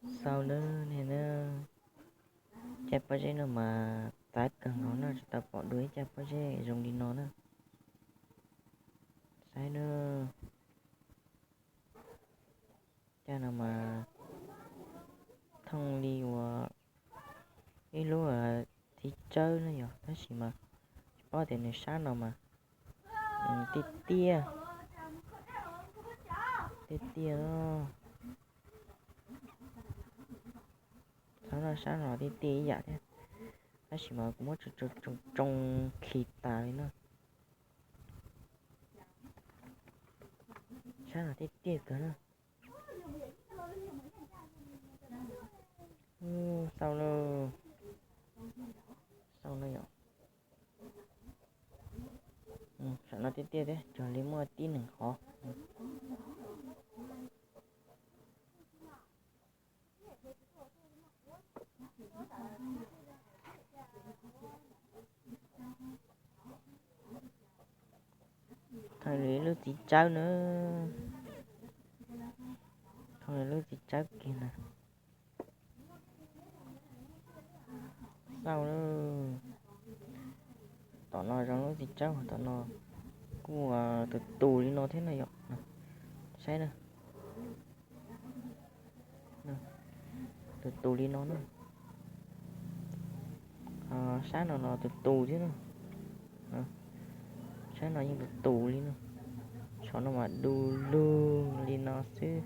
Xaus na, niag na, caj pob zeb no mas txav kawg nkaus no, tsis tau pom dua ib caj pob zeb zoo li no na. Saib na, caj no mas thooj li uas ib lub txiv tsawb na yog, tab sis mas tsis paub tias nws sab no mas tiaj tiaj, tiaj tiaj. Txhob no sab no tiaj tiaj ib yam thiab, tab sis mas kuv muab tsoo tsoo khi tas li na. Sab no tiaj tiaj kawg na. Xaus lauj, xaus no yom. Sam no tiaj tiaj thiab, cuag li muaj tib neeg hov. Thooj li lub txiv tsawb na, thooj li lub txiv tsawb kiag na. Xaus lauj, tom no zoo lub txiv tsawb, tom no kuj tus tus li no thiab no yom. Saib na, tus tus li no na. Sab no los tus tus thiab na. Sab no yeej tus tus li no. Saum no mas du lug li no xwb.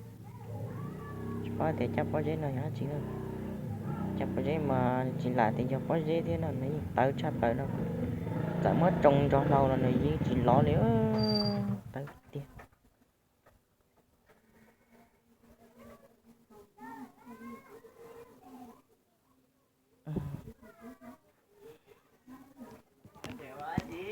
Tsis paub tias caj pob zeb no yog dab tsi na. Caj pob zeb mas tsis lam tias yog pob zeb thiab no, nws yeej tawv tshaj plaws no. Txawm muab tsoo nrov hlau los nws yeej tsis lov li.